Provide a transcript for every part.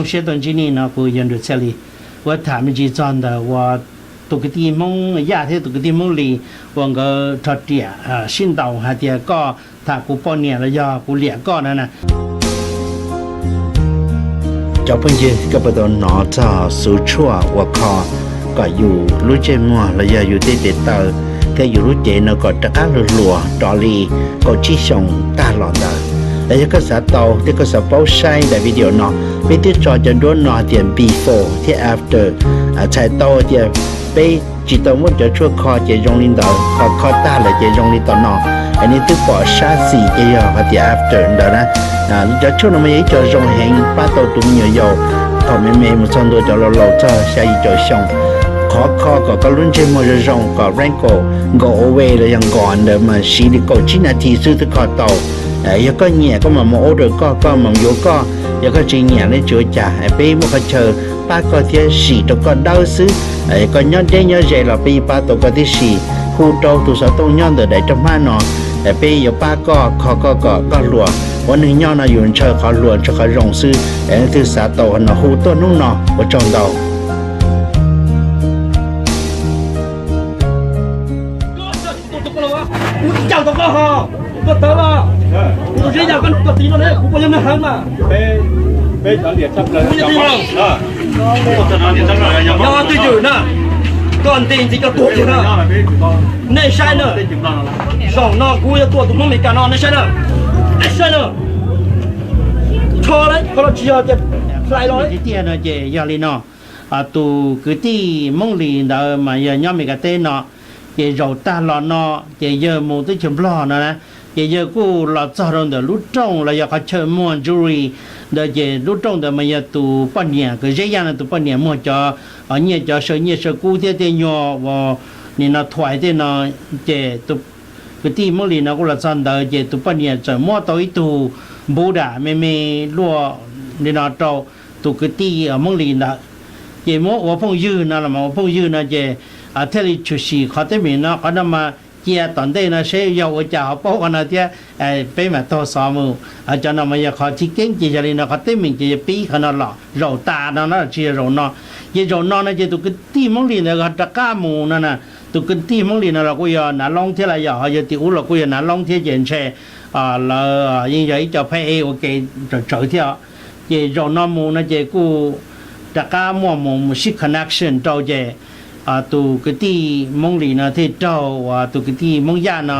Siab tuaj ntsib nej no kuv yog Nruas Txhiaj Lis. Kuv tham me ntsis txog ntawm uas tus kwv tij Hmoob Yaj thiab tus kwv tij Hmoob Lis uas nkawd rho riam sib ntaus hais tias koj tham kuv poj niam los yog kuv liam koj no na. Cov phooj ywg, koj puas tau hnov txog xuv tshuaj uas kho kom yus lub ntsej muag los yog yus tej tes taw thiab yus lub cev no kom rov qab hluas hluas rov li kaum tsib xyoos tag los ntawd? Los yog koj xav tau thiab koj xav paub saib daim video no, peb twb tso cov duab no hais tias before thiab after, txhais tau tias peb tsis tau muab cov tshuaj kho ces zoo li ntawd, ho kho tag lawm ces zoo li tom no. Nej twb pom sab xis ces yog hais tias after ntawd na. Cov tshuaj no mas yog ib co zoo heev pab tau tus me nyuam yaus thaum me me mus txog ntua cov laus laus txog xya yim caum xyoo. Qhov kho kom koj lub ntsej muag zoo zoo, kom wrinkle go away los yog nkos ntawd mas siv li kaum tsib nas this xwb twb kho tau. Yog koj nyiam koj mam mus order koj, koj mam yuav koj, yog koj tsis nyiam li tsis ua cas, peb muab qhov chaw pab koj thiab sim rau koj dawb xwb. Koj nyob deb nyob ze los peb yeej pab tau koj tib si. Hu rau tus xov tooj nyob ntawm daim roj hmab no, peb yuav pab koj kho koj kom koj hluas. Ua neeg nyob no yus ntshaw qhov hluas ntshaw qhov zoo xwb. Leej twg xav tau no hu tuaj hnub no, ua tsaug ntau. Kuv tsis caum tau koj ho, koj tawv los. Kuv tus zeb yaj koj tuaj tim no ne, kuv puas yog neeg heev mas? Kuv yog twj ywm na, koj twj ywm na, koj nti ntxiv koj tuag tiag na. Nej saib na, zaum no kuv yuav tua tus Hmoob Meskas no, nej saib na, nej saib na. Rho lawm, qhov no tsis yog tias hlais los tiag tiag no ces yog li no. Tus kwv tij Hmoob Lis ntawd mas yog nyob Meskas teb no, ces zaum tag los no ces yawg mus teb chaws Nplog no na, ces yawg kuj los txog rau ntawm lub rooj los yog qhov chaw muag jewelry ntawd, ces lub rooj ntawd mas yog tus poj niam kwv Zeb Yaj no tus poj niam muag cov nyiaj, cov saw nyiaj saw kub thiab tej nyuag uas nim no thuais tej no, ces tus kwv tij Hmoob Lis no kuj los txog ntawd ces tus poj niam txawm muab tau ib tug Buddha me me luaj li no rau tus kwv tij Hmoob Lis ntawd, ces muab ua phooj ywg no los mas ua phooj ywg no ces thiaj li tshwm sim qhov teeb meem no. Qhov no mas cia tom ntej no seb yog ua cas ho paub qhov no thiab, peb mam taug xov mus. Cov no mas yog qhov chiv keeb ces yog li no, qhov teeb meem ces yog pib qhov no los zaum tas no na, tsis yog zaum no. Ces zaum no no ces tus kwv tij Hmoob Lis ntawd ho rov qab mus no na. Tus kwv tij Hmoob Lis no los kuj yog Nav Loob thiab los yog ho yog tim ub los kuj yog Nav Loob thiab ces ntshe lawv yeej yog ib co phab ej ua ke tsawv tsawv thiab. Ces zaum no mus no ces kuj rov qab muaj mus sib connection rau ces tus kwv tij Hmoob Lis no thiaj raug uas tus kwv tij Hmoob Yaj no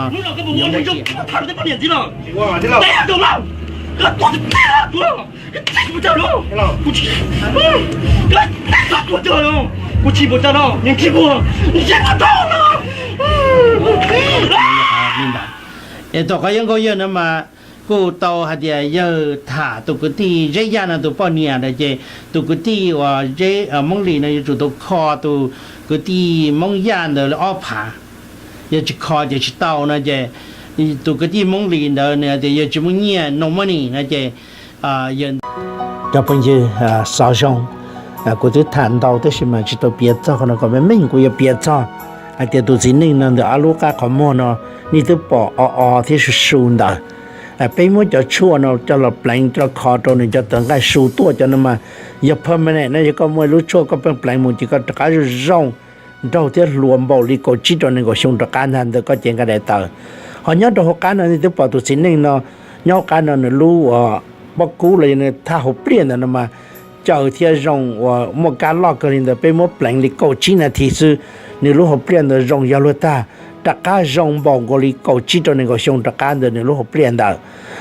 Es thaum qhov yuav nkauj yawg no mas kuj tau hais tias yawg tham tus kwv tij Zeb Yaj no tus poj niam ntawd ces tus kwv tij uas Hmoob Lis no yuav tsum tau kho tus kwv tij Hmoob Yaj ntawd li ob phav. Yog tsis kho ces tsis tau no ces tus kwv tij Hmoob Lis ntawd nws hais tias yawg tsis muaj nyiaj, no money no ces Cov phooj ywg, xov zoo, kuv twb tham ntau tab sis mas tsis tau piav txog qhov no, kom meej meej kuv yuav piav txog hais tias tus txiv neej no ntawm ob lub qab qhov muag no nej twb pom o o thiab su su ntawd. Peb muab cov tshuaj no coj los pleev coj los kho rau nws cov tawv nqaij su tuaj, cov no mas yog permanent na, yog koj muaj ib lub tshuaj koj pheej pleev mus ces koj rov qab zoo zoo nraug thiab hluas npaum li kaum tsib rau nees nkaum xyoo rov qab ntag ntawm koj cev nqaij daim tawv. Ho nyob rau hauv qab no nej twb pom tus txiv neej no nyob hauv qab no nws lub uas pob kub los yog nws thaj hauv pliaj ntawd no mas caws thiab zoo uas muaj kab loj kawg li ntawd, peb muab pleev li kaum tsib nas this xwb, nws lub hauv pliaj ntawd zoo yog luag tag, rov qab zoo npaum nkaus li kaum tsib rau nees nkaum xyoo rov qab ntawd nws lub hauv pliaj ntawd.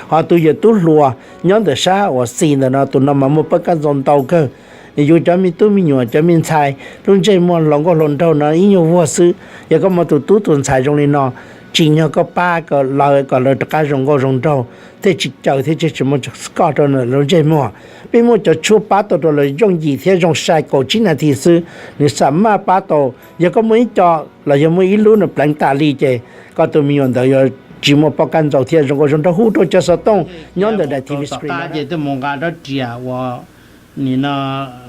Ho tus yawm tub hluas nyob ntawm sab uas xis ntawm no, tus no mas muaj pab kab ntxaus ntau kawg. Yus cov me tub me nyuam cov me ntxhais lub ntsej muag hluas nkauj hluas nraug no ib nyuag vuag xwb, yog koj muaj tus tub tus ntxhais zoo li no, tsim nyog koj pab kom lawv, kom lawv rov qab zoo nkauj zoo nraug, thiaj tsis caws thiab thiaj tsis muaj koj rau lawv lub ntsej muag. Peb muaj cov tshuaj pab tau rau lawv yooj yim thiab zoo sai kaum tsib nas this xwb, nws xam maj pab tau. Yog koj muaj ib co los yog muaj ib lub nws pleev tas li ces koj tus me nyuam ntawd yuav tsis muaj pab kab ntxaus thiab zoo nkauj zoo nraug. Hu rau cov xov tooj nyob ntawm daim T V screen ces twb mus nqa rab riam uas nim no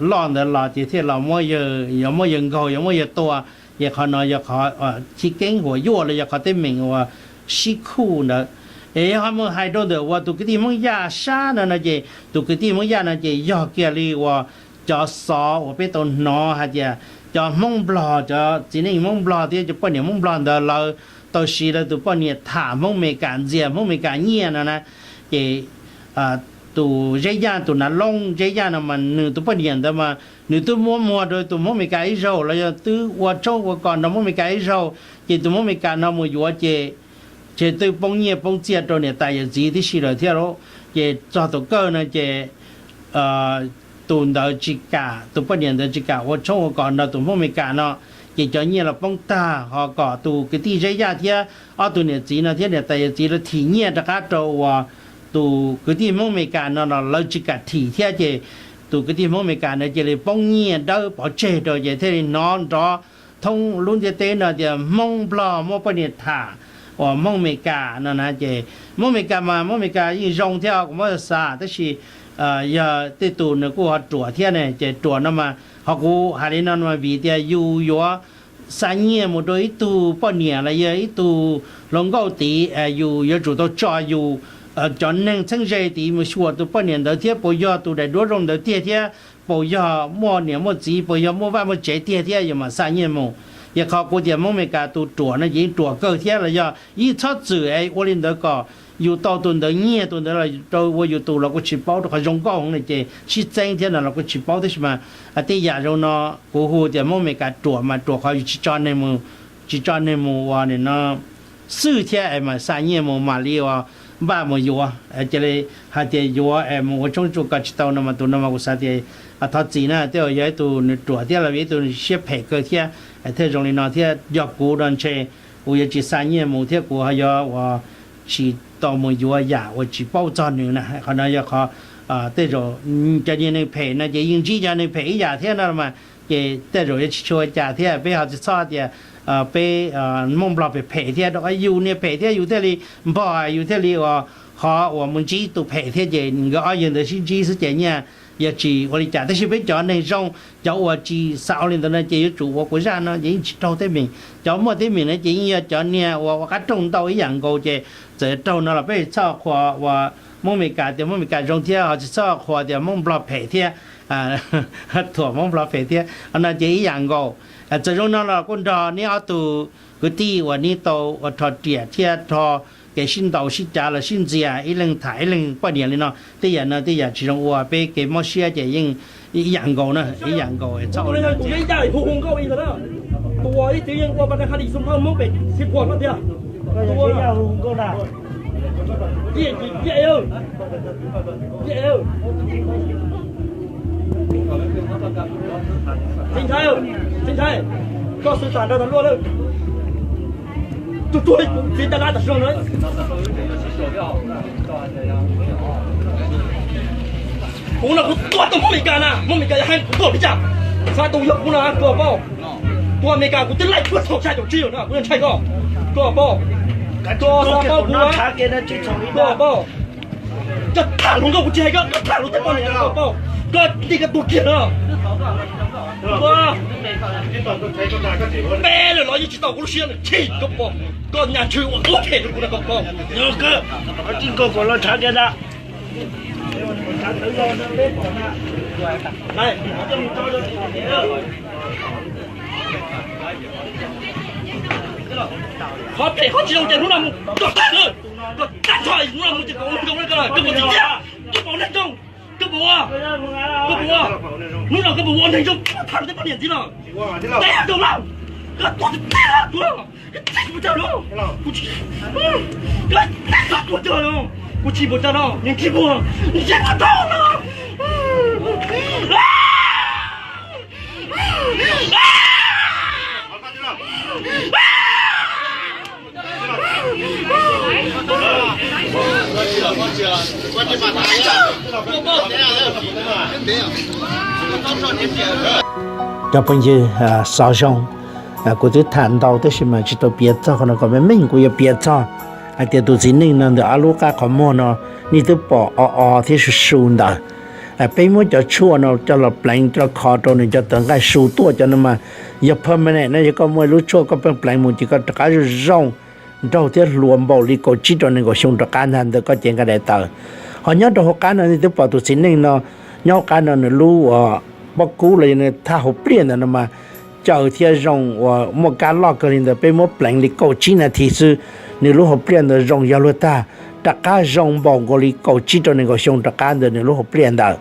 loj ntawd los ces thiaj los muab yawg, yuav muab yawg nkaug, yuav muab yawg tua. Ces qhov no yog qhov chiv keeb huam yuaj los yog qhov teeb meem uas sib khuj ntawd. Es yog ho mus hais rau ntawm uas tus kwv tij Hmoob Yaj sab no no ces tus kwv tij Hmoob Yaj no ces yog kiag li uas cov xov uas peb tau hnov hais tias cov Hmoob Nplog, cov txiv neej Hmoob Nplog thiab cov poj niam Hmoob Nplog ntawd lawv tau siv lawv tus poj niam tham Hmoob Meskas, ntxias Hmoob Meskas nyiaj no na. Ces tus Zeb Yaj, tus nav loob Zeb Yaj no mas nws tus poj niam ntawd mas nws twb muab muag rau tus Hmoob Meskas ib zaug los yog twb ua tshoob ua kos nrog Hmoob Meskas ib zaug, ces tus Hmoob Meskas no mus yuav ces ces twb poob nyiaj poob txiaj rau niam tais yawm txiv tib si lawm thiab lauj. Ces txog tus kawg no ces tus ntawd tsis kam, tus poj niam ntawd tsis kam ua tshoob ua kos nrog tus Hmoob Meskas no, ces cov nyiaj los poob tag, ho kom tus kwv tij Zeb Yaj thiab ob tug niam txiv no thiab niam tais yawm txiv lawv thim nyiaj rov qab rau uas tus kwv tij Hmoob Meskas no los lawv tsis kam thim thiab ces tus kwv tij Hmoob Meskas ntawd cia li poob nyiaj dawb pov tseg rau ces thiaj li hnov nrov thoob lub ntiaj teb no tias Hmoob Nplog muab poj niam tham uas Hmoob Meskas no na. Ces Hmoob Meskas mas Hmoob Meskas yeej zoo thiab kuv muab xav, tab sis yog tej tus nws kuj ho ruam thiab ne. Ces ruam no mas ho kuv hais li no mas vim tias yus yuav xa nyiaj mus rau ib tug poj niam los yog ib tug hluas nkauj tid, yus yuav tsum tau tso yus cov neeg txheeb ze tid mus xyuas tus poj niam ntawd thiab puas yog tus daim duab zoo ntawd tiag thiab puas yog muaj niam muaj txiv, puas yog muaj vaj muaj tsev tiag thiab yus mam xa nyiaj mus. Yog qhov kuv tias Hmoob Meskas tus ruam no ces yeej ruam kawg thiab los yog yeej txhob txwm es ua li ntawd kom yus tau tus ntawd nyiag tus ntawd los rau ua yus tus los kuj tsis paub, rau qhov zoo nkauj heev li ces sib txeeb thiab no los kuj tsis paub. Tab sis mas tej yam zoo no kuv hu tias Hmoob Meskas ruam mas ruam qhov yus tsis tso neeg mus, tsis tso neeg mus ua nim no xwb thiab es mam xa nyiaj mus mam li uas npaj mus yuav. Cia li hais tias yuav es mus ua tshoob ua kos tsis tau no mas tus no mas kuv xav tias thov txim na, tej zaum yog ib tug nws ruam thiab los ib tug siab phem kawg thiab thiaj zoo li no thiab. Yog kuv no ntshe kuv yuav tsis xa nyiaj mus thiab kuv ho yuav uas tsis tau mus yuav yam uas tsis paub txog nws na. Qhov no yog qhov tej zaum cov niag neeg phem no ces yeej ntsib cov neeg phem ib yam thiab no mas ces tej zaum yuav tsis tshua ua cas thiab. Peb ho tsis txhob tias peb Hmoob Nplog phem phem thiab, rau qhov yus niag phem thiab yus thiaj li npog, yus thiaj li uas qhov uas mus ntsib tus phem thiab ces nkawd ob yawg ntawd sib ntsib xwb ces nyiaj yog tsis ua li cas. Tab sis peb cov neeg zoo, cov uas tsis xav ua li ntawd no ces yuav tsum ua kuv zaj no ces yeej tsis raug teeb meem. Cov muaj teeb meem no ces yeej yog cov niag uas ua qab rooj ntau ib yam nkaus ces txawm raug no los peb tsis txhob qhuas uas Hmoob Meskas tias Hmoob Meskas zoo thiab ho tsis txhob qhuas tias Hmoob Nplog phem thiab, thuam Hmoob Nplog phem thiab no ces ib yam nkaus. Txawm zoo no los kuj nrog neb ob tug kwv tij uas neb tau ua rho riam thiab rho kev sib ntaus sib cav los sib ntxias ib leeg tham ib leeg poj niam li no, tej yam no tej yam tsis zoo ua, peb kev mob siab ces yeej ib yam nkaus na, ib yam nkaus txhob ua li no. Txiv ntxhais, txiv ntxhais, koj xwb tas nrog tau luaj lawm. Tus tuag txiv tas lab tas zog na. Kuv no kuv tuag tau Hmoob Meskas na, Hmoob Meskas yog hais kuv tuag li cas, xav tus yog kuv no koj paub. Tuag Meskas kuv twb laij tuag thaum xya caum tsib lawm no kuv yeej ntshai koj, koj paub. Koj xav paub kuv, koj paub. Koj tham hluas nkauj kuv tsis hais koj, koj tham hluas tej poj niam koj paub. Koj nti koj tuag kiag no. Peb lawm los yeej tsis tau kuv lub siab no, chim koj paub. Koj nyaj ntswg ua tuag phem rau kuv no koj paub. Qhov phem qhov tsis zoo ces hnub no mus koj tag, koj tag nrho hnub no mus ces koj ua neeg zoo, koj puas txiv tiag, koj puas ua neeg zoo, koj puas ua, koj puas ua, hnub no koj puas ua neeg zoo, koj tham rau tej poj niam ntxiv no, teb rau lawm, koj tuag tag tuag, koj tsis puas tsaug no, kuv tsis, koj tag tuag tag no, kuv tsis puas tsaug no, nws tsis puas, nws tsis puas tsaug no. Cov phooj ywg, xov zoo, kuv twb tham ntau tab sis mas tsis tau piav txog qhov no, kom meej meej kuv yuav piav txog hais tias tus txiv neej no ntawm ob lub qab qhov muag no nej twb pom o o thiab su su ntawd. Peb muab cov tshuaj no coj los pleev coj los kho rau nws cov tawv nqaij su tuaj cov no mas yog permanent na, yog koj muaj ib lub tshuaj koj pheej pleev mus ces koj rov qab zoo zoo. nraug thiab hluas npaum li kaum tsib rau nees nkaum xyoo rov qab ntag ntawm koj cev nqa daim tawv. Ho nyob rau hauv qab no nej twb pom tus txiv neej no nyob hauv qab no nws lub uas pob kub los yog nws thaj hauv pliaj ntawm no mas caws thiab zoo uas muaj kab loj kawg li ntawd, peb muab pleev li kaum tsib nas this xwb, nws lub hauv pliaj ntawd zoo yog luag tag, rov qab zoo npaum nkaus li kaum tsib rau nees nkaum xyoo rov qab ntawm nws lub hauv pliaj ntawd.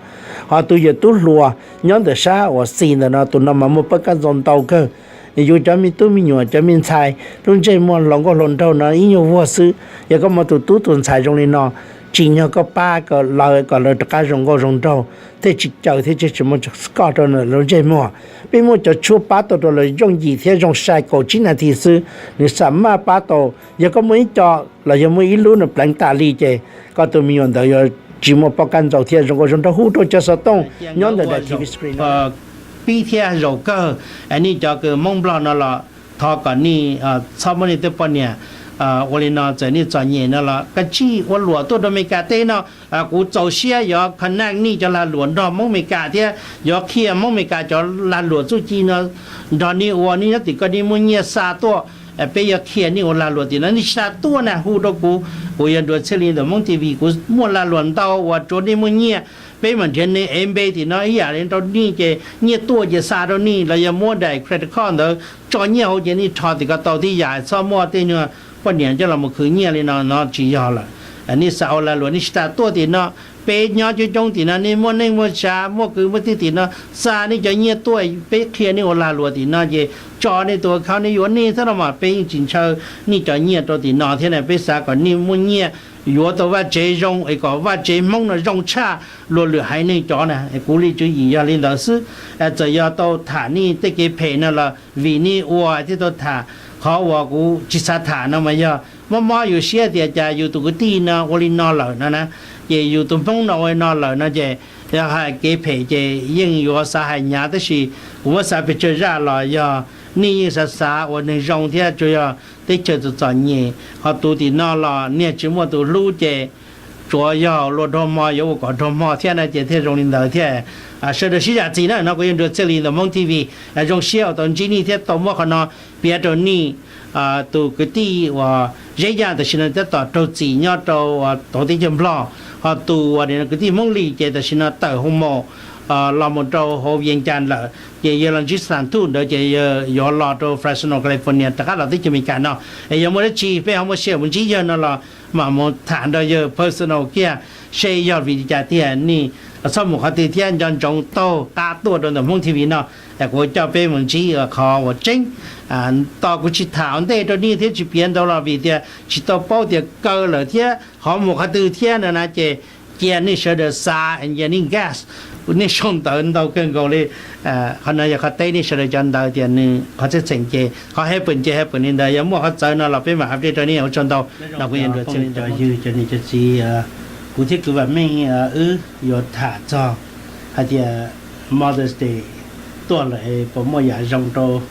Ho tus yawm tub hluas nyob ntawm sab uas xis ntawm no, tus no mas muaj pab kab ntxaus ntau kawg. Yus cov me tub me nyuam cov me ntxhais lub ntsej muag hluas nkauj hluas nraug no ib nyuag vuag xwb, yog koj muaj tus tub tus ntxhais zoo li no, tsim nyog koj pab kom lawv kom lawv rov qab zoo nkauj zoo nraug, thiaj tsis caws thiab thiaj tsis muaj koj rau lawv lub ntsej muag. Peb muaj cov tshuaj pab tau rau lawv yooj yim thiab zoo sai kaum tsib nas this xwb, nws xam maj pab tau. Yog koj muaj ib co los yog muaj ib lub nws pleev tas li ces koj tus me nyuam ntawd yuav tsis muaj pab kab ntxaus thiab zoo nkauj zoo nraug. Hu rau cov xov tooj nyob ntawm daim T V screen no pib thiab zaum kawg, nej cov kws Hmoob Nplog no los thov kom nej txhob muab nej tej poj niam ua li no, txawm nej txom nyem no los kav tsij ua luam tuaj rau Amelikas teb no. Kuv txaus siab yuav connect nej cov lag luam nrog Hmoob Amelikas thiab yuav qhia Hmoob Amelikas cov lag luam txuj ci no nrog nej ua. Nej nyob tim ko nej muaj nyiaj xa tuaj, peb yuav qhia nej ua lag luam tim no. Nej tsis tas tuaj na hu rau kuv, kuv yog Nruas Txhiaj Lis ntawm Hmoob T V, kuv muaj lag luam ntau uas tsuav nej muaj nyiaj, peb mam nrhiav nej eBay tim no ib yam li rau nej ces nyiaj tuaj ces xa rau nej, los yog muab daim credit card ntawd tso nyiaj hauv ces nej rho tim ko tau tib yam, txhob muaj tej nyuag poj niam coj los mus khwv nyiaj li no, no tsis yog lawm. Nej xa ua lag luam, nej tsis tas tuaj tim no. Peb nyob coob coob tim no, nej muaj neej muaj tsav muaj kwv muaj tij tim no, xa nej cov nyiaj tuaj peb qhia nej ua lag luam tim no ces tso nej tus account, nej yuav nej thiab no mas peb yeej tsis ntshaw nej cov nyiaj rau tim no thiab na. Peb xav kom nej muaj nyiaj yuav tau vaj tsev zoo es kom vaj tsev Hmoob no zoo tshaj luag lwm haiv neeg cov na. Kuv li tswv yim yog li ntawd xwb. Txawm yog tau tham nej tej kev phem no los vim nej ua thiaj tau tham. Qhov uas kuv tsis xav tham no mas yog mob mob yus siab tias cas yus tus kwv tij no ua li no lawm no na, ces yus tus Hmoob no ua li no lawm no ces yog hais kev phem ces yeej yuav xav hais hnyav, tab sis kuv muab xav pes tsawg zaj los yog nej yeej xav xav ua neeg zoo thiab, tsuas yog teb chaws txom txom nyem, ho tus tim no los niag tsis muaj tus hlub ces tsuav yog luag raug hmo yuav ua kom raug hmo thiab na, ces thiaj zoo li ntawd thiab. Sawv daws sib zam txim na, no kuv yog Nruas Txhiaj Lis ntawm Hmoob T V, zoo siab uas tau ntsib nej thiab tau muab qhov no piav rau nej. Tus kwv tij uas Zeb Yaj tam sim no tab tom raug txim nyob rau tauv teb chaws Nplog, ho tus uas kwv tij Hmoob Lis ces tam sim no tawm hoo maum los mus rau hauv Vias Cas lawm, ces yawg los ntsib Xam Thuj ntawd ces yawg yuav los rau Fresno, California rov qab los teb chaws Amelikas no. Es yog muaj dab tsi peb ho muaj sij hawm mus ntsib yawg no los mam mus tham nrog yawg personal kiag seb yog vim li cas tiag. Nej txhob mus qhov twg thiab nco ntsoov taug qab tuaj rau ntawm Hmoob T V no, es kuv coj peb mus ntsib qhov uas tseeb. Tos kuv tsis tham ua ntej rau nej thiab tsis piav ntau los vim tias tsis tau paub tias kaw lawm thiab qhov mus qhov twg thiab no na, ces cia nej sawv daws xav, cia nej gas, nej sau ntawv ntau kawg nkaus li. Qhov no yog qhov teb nej sawv daws cov ntawv tias nws qhov txheej txheem ces qhov happen ces happen li ntawd, yog muaj qhov txawv no los peb mam update rau nej. Ua tsaug ntau. No kuv yog Nruas Txhiaj Lis, cov yws cov niam cov txiv, kuv thiab kwv Vam Meej wb yuav tham txog hais tias Mother's Day tuaj lawm puas muaj yam zoo rau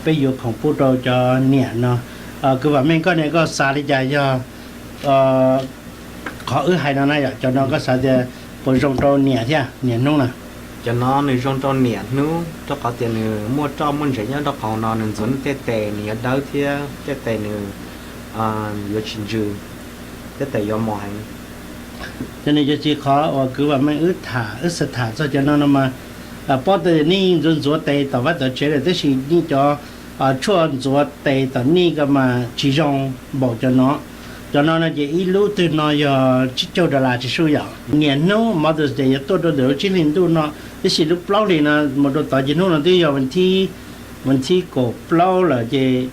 peb yuav khoom pub rau cov niam no. Kwv Vam Meej, koj ne koj xav li cas yog qhov wb hais no na, yog cov no koj xav tias puas zoo rau niam thiab niam hnub na? Cov no nws zoo rau niam hnub rau qhov tias nws muaj roj muaj ntsev nyob rau qhov no, nws ntxuav nws tej tes nws yuav dawb thiab tej tes nws yuav tsis ntsws, tej tes yuav mos heev. Cov niam cov txiv, qhov uas kwv Vam Meej wb tham, wb xav tham txog cov no no mas, paub tias nej ntxuav ntxuav tes tom vaj tom tsev lawm, tab sis nej cov tshuaj ntxuav tes tom nej ko mas tsis zoo npaum cov no. Cov no no ces ib lub twg no yog tsib caug dollar tsis sub yom. Niam hnub Mother's Day yuav tuaj rau ntawm lub tsib hlis ntuj no, tab sis lub plaub hlis no mus rau tom ces hnub no twb yog vas thib kaum plaub lawm ces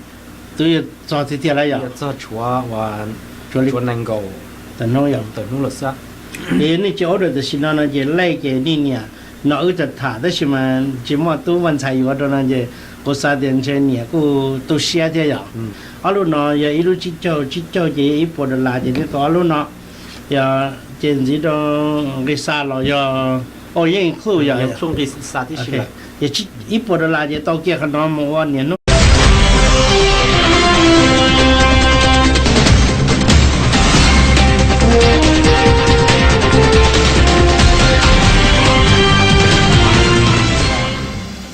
twb yuav txog tiag tiag lawm yom. Txog tshuav, tshuav nees nkaum tawm hnub lawm xwb. Ces nej tsis order tam sim no no ces lej ces nej niam no wb tham tham tab sis mas tsis muaj tub muaj ntxhais yuav rau no ces kuv xav tias ntshe niam kuj tu siab thiab yom. Ob lub no yog ib lub tsib caug, tsib caug ces yog ib puas dollar ces nej tau ob lub no. Yog ces ntxiv rau nqi xa los yog, o yeej include yom, ib puas dollar ces tau kiag qhov no mus ua niam hnub.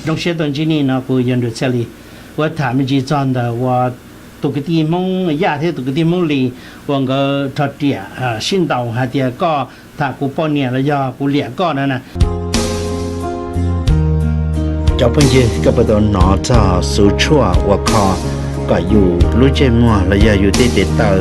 Zoo siab tau ntsib nej no, kuv yog Nruas Txhiaj Lis. Ua tham me ntsis txog ntawm uas tus kwv tij Hmoob Yaj thiab tus kwv tij Hmoob Lis uas nkawd rho riam sib ntaus hais tias koj tham kuv poj niam los yog kuv liam koj no na. Cov phooj ywg, koj puas tau hnov txog xuv tshuaj uas kho kom yus lub ntsej muag los yog yus tej tes taw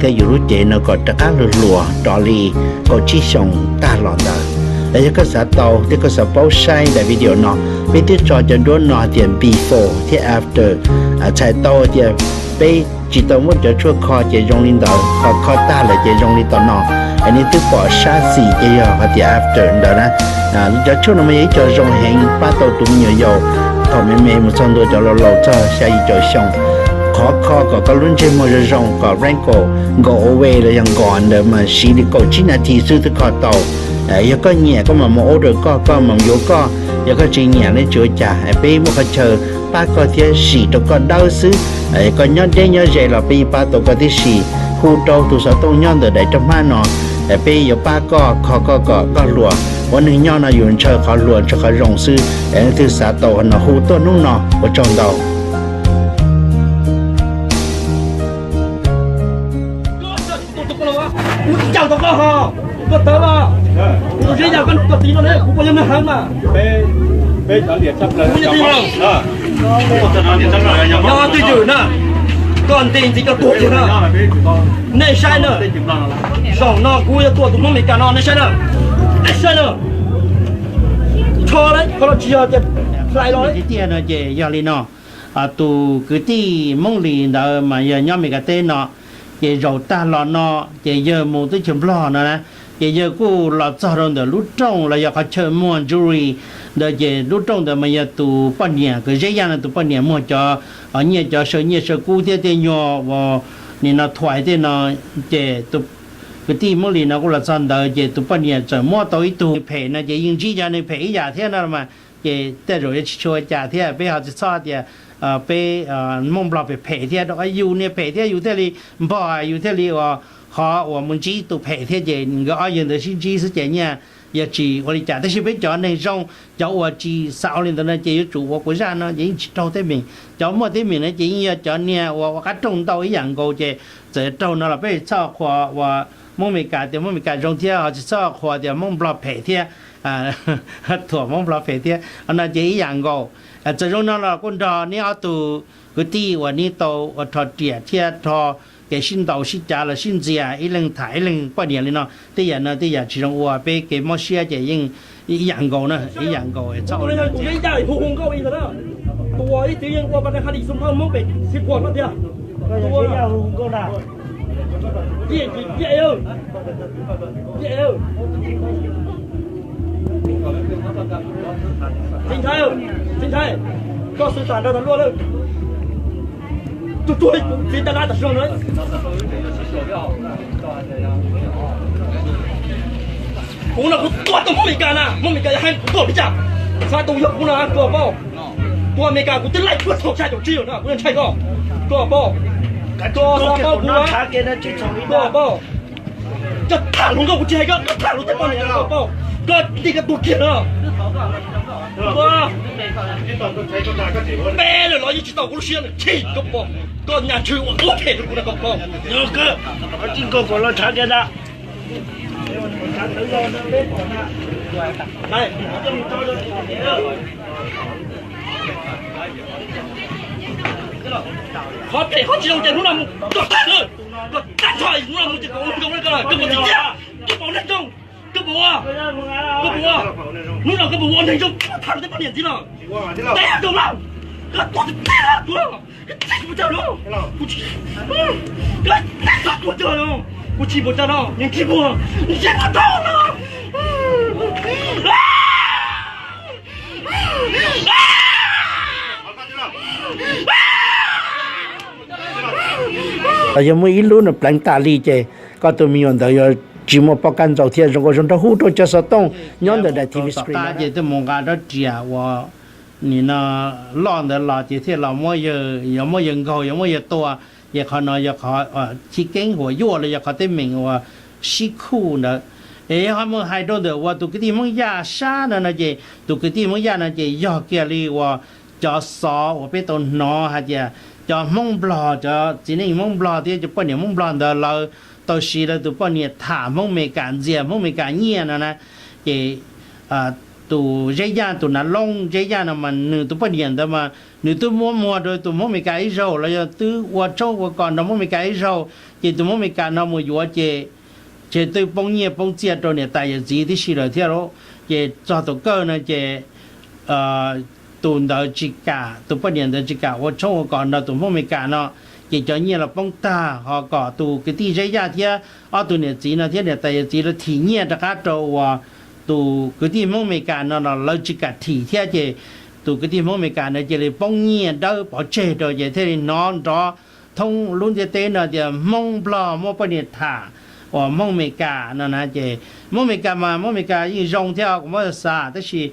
thiab yus lub cev no kom rov qab hluas hluas rov li kaum tsib xyoos tag los ntawd? Los yog koj xav tau thiab koj xav paub saib daim video no, peb twb tso cov duab no hais tias before thiab after, txhais tau tias peb tsis tau muab cov tshuaj kho ces zoo li ntawd, ho kho tag lawm ces zoo li tom no. Es nej twb pom sab xis ces yog hais tias after ntawd na. Cov tshuaj no mas yog ib co zoo heev pab tau tus me nyuam yaus thaum me me mus txog ntua cov laus laus txog xya yim caum xyoo. Qhov kho kom koj lub ntsej muag zoo zoo kom wrinkle go away los yog nkos ntawd mas siv li kaum tsib nas this xwb twb kho tau. Yog koj nyiam koj mam mus order koj, koj mam yuav koj, yog koj tsis nyiam los tsis ua cas, peb muab qhov chaw pab koj thiab sim rau koj dawb xwb. Koj nyob deb nyob ze los peb yeej pab tau koj tib si. Hu rau tus xov tooj nyob ntawm daim roj hmab no, peb yuav pab koj kho koj kom koj hluas. Ua neeg nyob no yus ntshaw qhov hluas ntshaw qhov zoo xwb. Es leej twg xav tau no hu tuaj hnub no, ua tsaug ntau. Yog twj ywm na, koj ntes ntxiv koj tuag kiag na. Nej saib na, zaum no kuv yuav tua tus Hmoob Amelikas no, nej saib na, nej saib na. Tsho, qhov no tsis yog tias hlais los tiag tiag no ces yog li no. Tus kwv tij Hmoob Lis ntawd mas yog nyob Amelikas teb no, ces zaum tag los no ces yawg mus teb chaws Nplog no na, ces yawg kuj los txog rau ntawm lub rooj los yog qhov chaw muag jewelry ntawd, ces lub rooj ntawd mas yog tus poj niam kwv Zeb Yaj no tus poj niam muag cov nyiaj, cov saw nyiaj saw kub thiab tej nyuag uas nim no thuais tej no. Ces tus kwv tij Hmoob Lis no kuj los txog ntawd ces tus poj niam txawm muab tau ib tug phem no ces yeej ntsib cov neeg phem ib yam thiab no mas. Ces tej zaum yuav tsis tshua ua cas thiab, peb ho tsis txhob tias peb Hmoob Nplog phem phem thiab, rau qhov yus niag phem thiab yus thiaj li npog, yus thiaj li ua qhov uas mus ntsib tus phem thiab, ces nkawd ob yawg ntawd sib ntsib xwb ces nyiaj yog tsis ua li cas. Tab sis peb cov neeg zoo, cov uas tsis xav ua li ntawd no ces yuav tsum ua kuv zaj no ces yeej tsis raug teeb meem. Cov muaj teeb meem no ces yeej yog cov niag uas ua qab rooj ntau ib yam nkaus ces txawm raug no los peb tsis txhob qhuas uas Hmoob Amelikas tias Hmoob Amelikas zoo thiab ho tsis txhob qhuas tias Hmoob Nplog phem thiab, thuam Hmoob Nplog phem thiab no ces ib yam nkaus. Txawm zoo no los kuj nrog neb ob tug kwv tij uas neb tau ua rho riam thiab rho kev sib ntaus sib cav los sib ntxias ib leeg tham ib leeg poj niam li no, tej yam no tej yam tsis zoo ua, peb kev mob siab ces yeej ib yam nkaus na, ib yam nkaus txhob ua li no. Txiv ntxhais, txiv ntxhais, koj xwb tas nrog tau luaj lawm. Tus tuag li kuv txiv tas lab tas zog na. Kuv no kuv tua tus Hmoob Amelikas na, Hmoob Amelikas yog hais kuv tuag li cas? Xav tus yog kuv no koj paub. Tus Amelikas kuv twb laij tuag txog xya caum tsib lawm na, kuv yeej ntshai koj. Koj paub. Koj xav paub kuv na. Koj paub. Koj tham hluas nkauj kuv tsis hais koj, koj tham hluas tej poj niam koj paub. Koj nti koj tuag kiag na. Peb lawm los yeej tsis tau kuv lub siab na, chim koj paub. Koj nyas ntshw ua ua phem rau kuv na koj paub. Koj tsis nkaus kom los tshav kiag na. Qhov phem qhov tsis zoo ces hnub no mus koj tag na. Koj tag nrho hnub no mus ces koj ua neeg zoo na koj, koj puas tsim txiaj? Koj puas ua neeg zoo? Koj puas ua? Koj puas ua? Hnub no koj puas ua neeg zoo? Koj tham rau tej poj niam ntxiv los. Teb zoo los. Koj tuag tsis teb los tuag. Koj tsis puas tsaug los. Koj tsis, koj tsis puas tsaug los. Kuv tsis puas tsaug no, yeej tsis puas, yeej tsis puas tsaug no. Yog muaj ib lub nws pleev tas li ces koj tus me nyuam ntawd yuav tsis muaj poj kab ntxaus thiab. Zoo nkauj zoo nraug hu rau cov xov tooj nyob ntawm daim T V screen ces twb mus nqa rab riam uas nim no loj ntawd los ces thiaj los muab yawg, yuav muab yawg nkaug, yuav muab yawg tua. Ces qhov no yog qhov chiv keeb huam yuaj los yog qhov teeb meem uas sib khuj ntawd. Es yog ho mus hais rau ntawm uas tus kwv tij Hmoob Yaj sab no no ces tus kwv tij Hmoob Yaj no ces yog kiag li uas cov xov uas peb tau hnov hais tias cov Hmoob Nplog, cov txiv neej Hmoob Nplog thiab cov poj niam Hmoob Nplog ntawd lawv tau siv lawv tus poj niam tham Hmoob Meskas, ntxias Hmoob Meskas nyiaj no na. Ces tus Zeb Yaj, tus Nav Loob Zeb Yaj no mas nws tus poj niam ntawd mas nws twb muab muag rau tus Hmoob Meskas ib zaug los yog twb ua tshoob ua kos nrog Hmoob Meskas ib zaug, ces tus Hmoob Meskas no mus yuav ces ces twb poob nyiaj poob txiaj rau niam tais yawm txiv tib si lawm thiab lauj. Ces txog thaum kawg no ces tus ntawd tsis kam, tus poj niam ntawd tsis kam ua tshoob ua kos nrog tus Hmoob Meskas no, ces cov nyiaj los poob tag, ho kom tus kwv tij Zeb Yaj thiab ob tug niam txiv no thiab niam tais yawm txiv lawv thim nyiaj rov qab rau uas tus kwv tij Hmoob Meskas no los lawv tsis kam thim thiab, ces tus kwv tij Hmoob Meskas no cia li poob nyiaj dawb pov tseg rau, ces thiaj li hnov nrov thoob lub ntiaj teb no tias Hmoob Nplog muab poj niam tham uas Hmoob Meskas no na. Ces Hmoob Meskas mas Hmoob Meskas yeej zoo thiab kuv muab xav, tab sis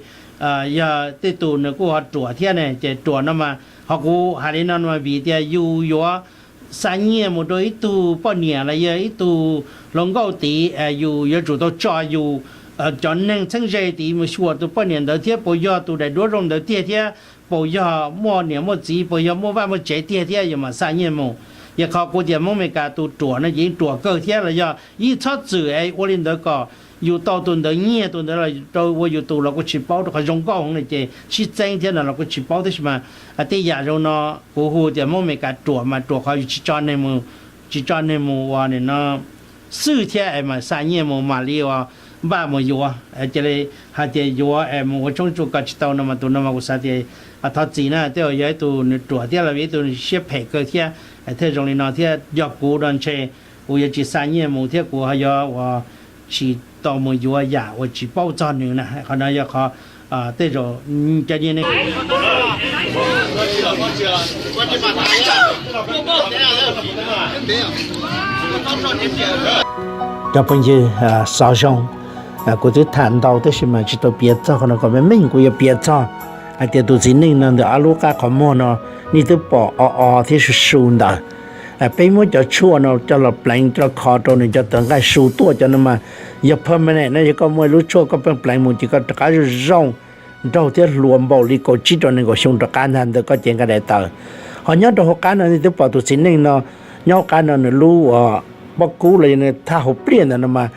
yog tej tus nws kuj ho ruam thiab ne, ces ruam no mas ho kuv hais li no mas vim tias yus yuav xa nyiaj mus rau ib tug poj niam los yog ib tug hluas nkauj tid, yus yuav tsum tau tso yus cov neeg txheeb ze tid mus xyuas tus poj niam ntawd thiab puas yog tus daim duab zoo ntawd tiag thiab puas yog muaj niam muaj txiv, puas yog muaj vaj muaj tsev tiag thiab yus mam xa nyiaj mus. Yog qhov kuv tias Hmoob Meskas tus ruam no ces yeej ruam kawg thiab los yog yeej txhob txwm es ua li ntawd kom yus tau tus ntawd nyiaj, tus ntawd los rau ua yus tus los kuj tsis paub, rau qhov zoo nkauj heev li ces sib txeeb thiab no los kuj tsis paub, tab sis mas tej yam zoo no kuv hu tias Hmoob Meskas ruam mas ruam qhov yus tsis tso neeg mus, tsis tso neeg mus ua nim no xwb thiab es mas xa nyiaj mus mam li uas npaj mus yuav, cia li hais tias yuav es mus ua tshoob ua kos tsis tau no mas tus no mas kuv xav tias thov txim na, tej zaum yog ib tug nws ruam thiab los ib tug siab phem kawg thiab thiaj zoo li no thiab. Yog kuv no ntshe kuv yuav tsis xa nyiaj mus thiab kuv ho yuav uas tsis tau mus yuav yam uas tsis paub txog nws na. Qhov no yog qhov tej zaum cov nyiaj ne Cov phooj ywg, xov zoo, kuv twb tham ntau tab sis mas tsis tau piav txog qhov no, kom meej meej kuv yuav piav txog hais tias tus txiv neej no ntawm ob lub qab qhov muag no nej twb pom o o thiab su su ntawd. Peb muab cov tshuaj no coj los pleev coj los kho rau nws cov tawv nqaij su tuaj, cov no mas yog permanent no, yog koj muaj ib lub tshuaj koj pheej pleev mus ces koj rov qab zoo zoo nraug thiab hluas npaum li kaum tsib rau nees nkaum xyoo rov qab ntag ntawm koj cev nqaij daim tawv. Ho nyob rau hauv qab no nej twb pom tus txiv neej no, nyob hauv qab no nws lub uas pob kub los yog nws thaj hauv pliaj ntawd no mas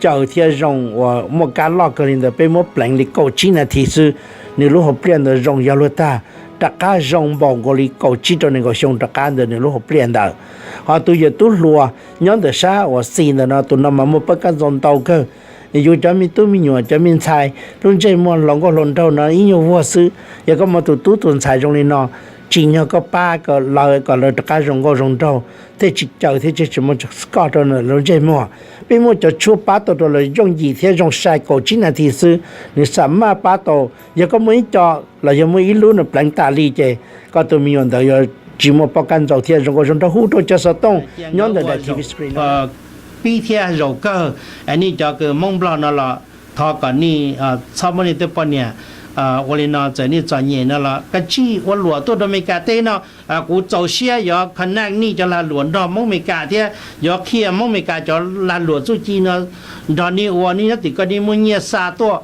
caws thiab zoo uas muaj kab loj kawg li ntawd, peb muab pleev li kaum tsib nas this xwb, nws lub hauv pliaj ntawd zoo yog luag tag, rov qab zoo npaum nkaus li kaum tsib rau nees nkaum xyoo rov qab ntawm nws lub hauv pliaj ntawd. Ho tus yawm tub hluas nyob ntawm sab uas xis ntawm no, tus no mas muaj pab kab ntxaus ntau kawg. Yus cov me tub me nyuam cov me ntxhais lub ntsej muag hluas nkauj hluas nraug no ib nyuag vuag xwb, yog koj muaj tus tub tus ntxhais zoo li no, tsim nyog koj pab kom lawv, kom lawv rov qab zoo nkauj zoo nraug, thiaj tsis caws thiab thiaj tsis muaj koj rau lawv lub ntsej muag. Peb muaj cov tshuaj pab tau rau lawv yooj yim thiab zoo sai kaum tsib nas this xwb, nws xam maj pab tau. Yog koj muaj ib co los yog muaj ib lub nws pleev tas li ces koj tus me nyuam ntawd yuav tsis muaj pab kab ntxaus thiab zoo nkauj zoo nraug. Hu rau cov xov tooj nyob ntawm daim T V screen pib thiab zaum kawg, nej cov kws Hmoob Nplog no los thov kom nej txhob muab nej tej poj niam ua li no, txawm nej txom nyem no los kav tsij ua luam tuaj rau Amelikas teb no. Kuv txaus siab yuav connect nej cov lag luam nrog Hmoob Amelikas thiab yuav qhia Hmoob Amelikas cov lag luam txuj ci no nrog nej ua. Nej nyob tim koj nej muaj nyiaj xa tuaj,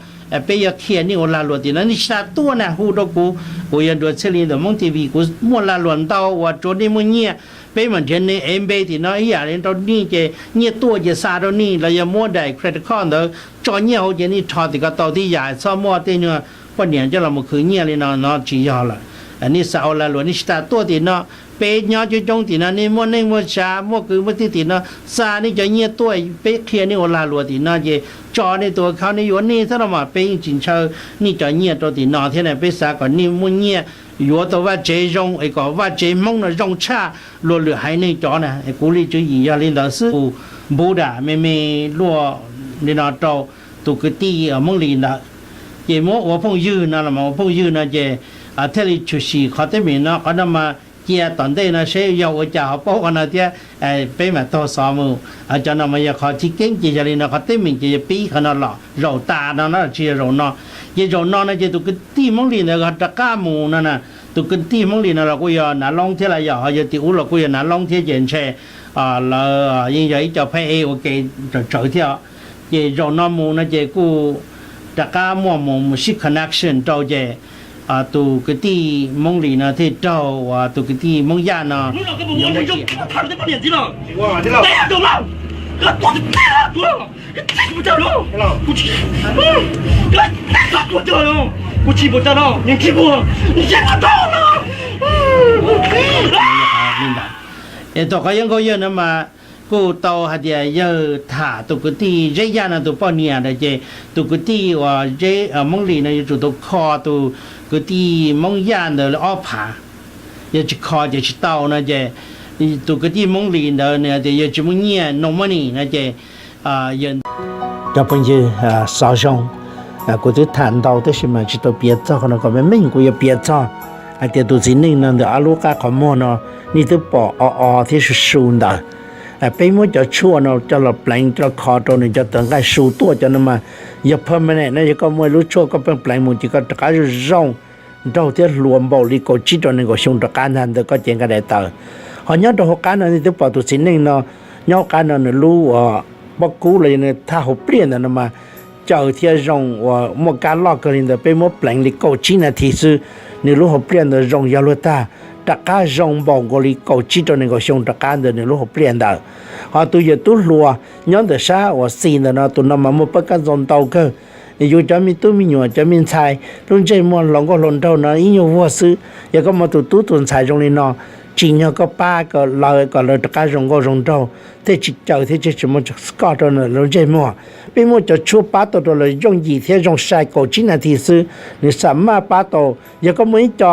peb yuav qhia nej ua lag luam tim no. Nej tsis tas tuaj na hu rau kuv, kuv yog Nruas Txhiaj Lis ntawm Hmoob T V, kuv muaj lag luam ntau uas tsuav nej muaj nyiaj, peb mam nrhiav nej ev npe tim no ib yam li rau nej ces nyiaj tuaj ces xa rau nej los yog muab daim credit card ntawd tso nyiaj hauv ces nej rho tim ko tau tib yam, txhob muaj tej nyuag poj niam coj los mus khwv nyiaj li no no tsis yog lawm. Nej xa ua lag luam, nej tsis tas tuaj tim no, peb nyob coob coob tim no, nej muaj neej muaj tsav muaj kwv muaj tij tim no, xa nej cov nyiaj tuaj peb qhia nej ua lag luam tim no ces tso nej tus account, nej yuav nej xwb no mas peb yeej tsis ntshaw nej cov nyiaj rau tim no thiab na. Peb xav kom nej muaj nyiaj yuav tau vaj tsev zoo es kom vaj tsev Hmoob no zoo tshaj luag lwm haiv neeg cov na. Kuv li tswv yim yog li ntawd xwb. Kuv npuv dam me me luaj li no rau tus kwv tij Hmoob Lis ntawd, ces muab ua phooj ywg no los ua phooj ywg no ces thiaj li tshwm sim qhov teeb meem no. Qhov no mas cia tom ntej no seb yog ua cas ho paub qhov no thiab peb mam taug xov mus. Cov no mas yog qhov chiv keeb ces yog li no, qhov teeb meem ces yog pib qhov no los zaum tas no na, tsis yog zaum no. Ces zaum no no ces tus kwv tij Hmoob Lis ntawd ho rov qab mus no na. Tus kwv tij Hmoob Lis no los kuj yog Nav Loob thiab, los yog ho yog tim ub los kuj yog Nav Loob thiab ces ntshe lawv yeej yog ib co phab ej ua ke tsawv tsawv thiab. Ces zaum no mus no ces kuj rov qab muaj mus mus sib connection rau ces Tus kwv tij Hmoob Lis no thiaj raug uas tus kwv tij Hmoob Yaj no Es tom qhov yawg Nkauj Yawg no mas kuj tau hais tias yawg tham tus kwv tij Zeb Yaj no tus poj niam na ces tus kwv tij uas Hmoob Lis no yuav tsum tau kho tus kwv tij Hmoob Yaj ntawd ob phav. Yog tsis kho ces tsis tau no ces tus kwv tij Hmoob Lis ntawd nws tias yog tsis muaj nyiaj no money no ces cov phooj ywg, xov zoo, kuv twb tham ntau tab sis mas tsis tau piav txog qhov no, kom meej meej kuv yuav piav txog hais tias tus txiv neej no ntawm ob lub qab qhov muag no nej twb pom o o thiab su su ntawd. Peb muab cov tshuaj no coj los pleev coj los kho rau nws cov tawv nqaij su tuaj cov no mas yog permanent no, yog koj muaj ib lub tshuaj koj pheej pleev mus ces koj rov qab zoo zoo nraug thiab hluas npaum li kaum tsib rau nees nkaum xyoo rov qab ntag ntawm koj cev nqaij daim tawv. Ho nyob rau hauv qab no nej twb pom tus txiv neej no nyob hauv qab no nws lub pob kub los yog nws thaj hauv pliaj ntawd no mas caws thiab zoo uas muaj kab loj kawg li ntawd, peb muab pleev li kaum tsib nas this xwb nws lub hauv pliaj ntawd zoo yog luag tag, rov qab zoo npaum nkaus li kaum tsib rau nees nkaum xyoo rov qab ntawm nws lub hauv pliaj ntawd. Ho tus yawm tub hluas nyob ntawm sab uas xis ntawm no tus no mas muaj pab kab ntxau ntau kawg. Yus cov me tub me nyuam cov me ntxhais lub ntsej muag hluas nkauj hluas nraug no ib nyuag vuag xwb, yog koj muaj tus tub tus ntxhais zoo li no tsim nyog koj pab kom lawv kom lawv rov qab zoo nkauj zoo nraug thiaj tsis caws thiab thiaj tsis muaj koj rau lawv lub ntsej muag. Peb muaj cov tshuaj pab tau rau lawv yooj yim thiab zoo sai kaum tsib nas this xwb nws xam maj pab tau. Yog koj muaj ib co